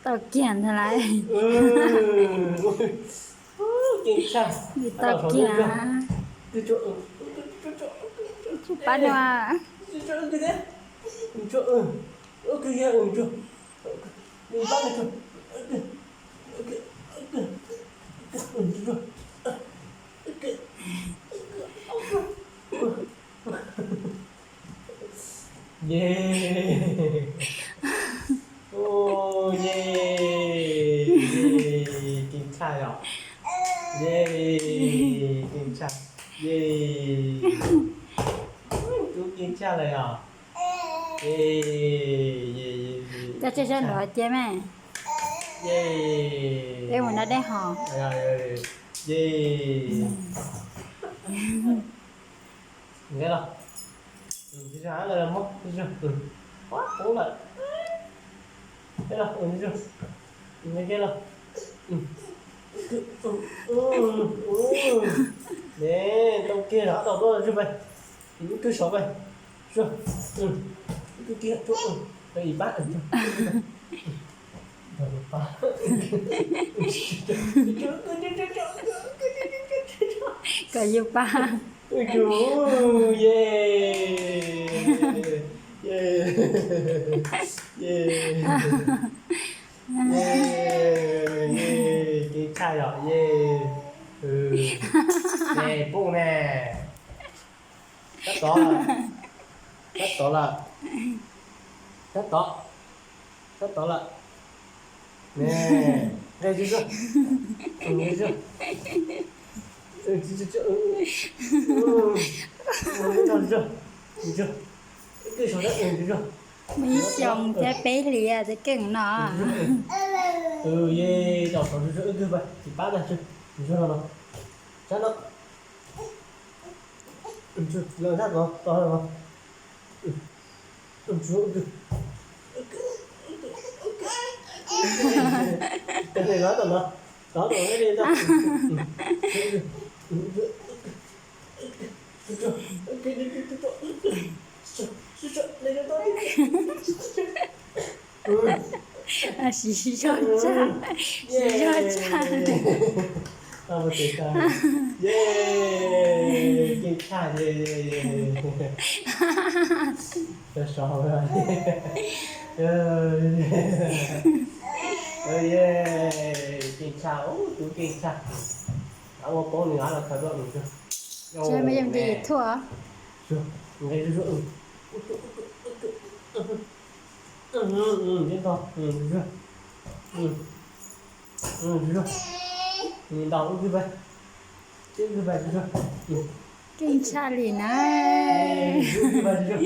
Tau kiag ntag lauj. Tau kiag. Tsis pab no. Ye, ye, keej tshaj yom. Ye, keej tshaj. Ye, tub keej tshaj lawm yom. Ye, ye, ye, coj tseg sab nraud cia mas. Ye, peb mus noj dej hos. Ye, nqe los, poob lawm. Los, nqe los. Ne, tau kiag los, tau tuaj zuj pais. Ib kawg sov pais. Zuj, ib kawg kiag, ib pab. Kom yus pab. Ye, ye, ye, keej tshaj yom, ye. Ne, poob ne. Sab tod lawm. Sab tod lawm. Sab tod. Sab tod lawm. Ne, nqe zuj zuag. Nqe zuj zuag. Muaj ib xyoos thiab peb hlis thiab keej no. Ye, tau sov zuj zuag, wb kawg pais, tsis pab ntag, zuj no. Sab no. Los sab tod, tod no. Siv zog tshaj, siv zog tshaj. Ye, keej tshaj, ye, sov, sov. Ye, keej tshaj, tub keej tshaj. Av ua poob nws av los khaws tuaj. Tsis me yeej nce thuaj. Nqe zuj zuag. Ntau, wb kawg pais. Wb kawg pais, zuj zuag. Keej tshaj li na. Wb kawg pais, zuj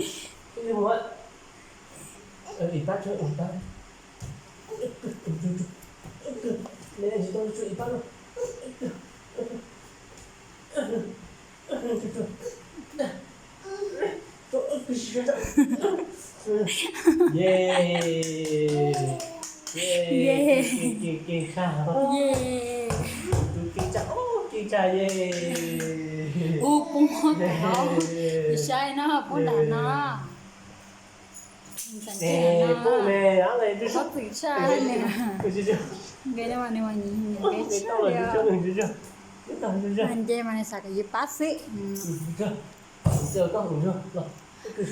zuag. Wb kawg mus. Ib pab, ib pab. Tsis tau, ib pab. Ye, ye, keej tshaj. Ye, tub keej tshaj, keej tshaj, ye. Ub, poob nram no, saib no, poob nram no. Poob ne, txhob txwm tshaj ne. Nqe no mas nws mas nws nqe tshaj li os. Mas nce mas nws xav kom yus pab xwb.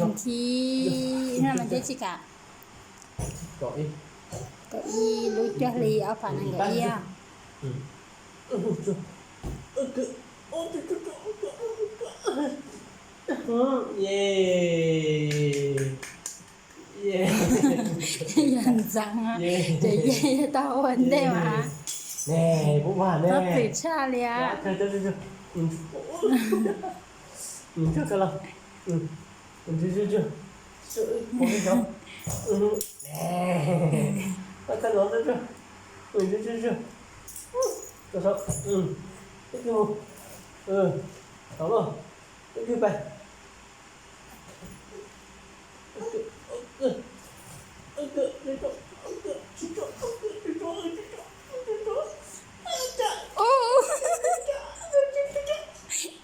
Nthi, no mas nce tsis kam. Kaum ib lub cuaj hli ob phav nees nkaum ib. Yog ntxeev, ces yog tau ua ntej mas. Txhob txwm tshaj li as.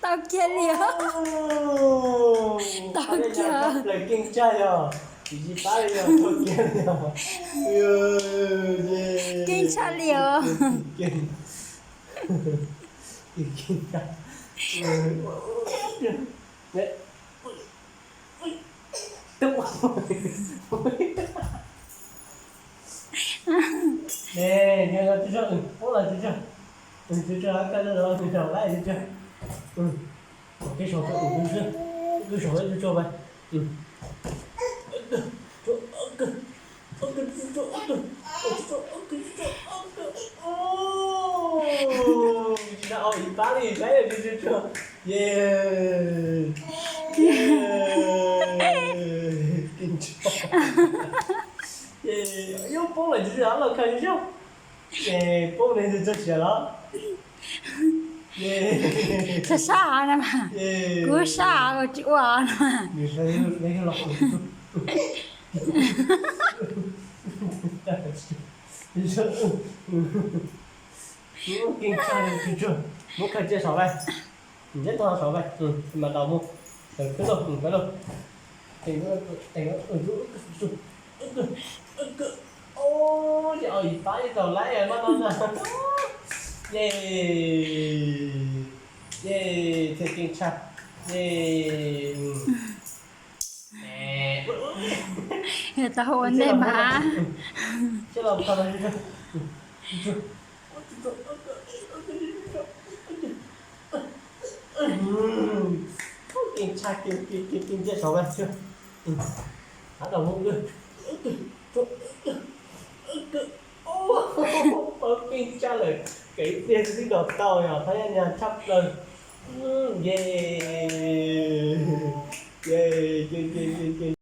Tau kiag li os. Tau kiag. Plaws keej tshaj yog. Tsis pab li os, tau kiag li os. Keej tshaj li os. Keej, keej tshaj. Ne, ne, ne, tsuag tsuag, poob los tsuag tsuag. Tsuag tsuag, koj zaum lawm tsuag tsuag. Ua ke saum, tsuag tsuag, tsuag tsuag, tsuag tsuag. Tsis tau ib pab li, saib, tsuag tsuag. Ye, ye, yeej poob lawm, tsuag tsuag, los khaws tsuag tsuag. Poob li tsuag tsuag siav los. Txhob sab av no mas. Kuv sab av tsis ua no mas. Keej tshaj li, tsuag tsuag. Muab khaws cia saum lawm. Ntsib tau saum lawm, mas tau mus. Khwb lauj, khwb lauj. Ces ib pab ib tau laib no no na. Ye, ye, thiaj keej tshaj. Ye. Tau ua ntej mas. Keej tshaj, keej, keej, keej, keej ntsia saum lawm tsuag. Hav daus mus. Poob keej tshaj lawm, kev tiag xwb los tau yog thab niag tshaj plaws. Ye, ye, ye, ye, ye, ye.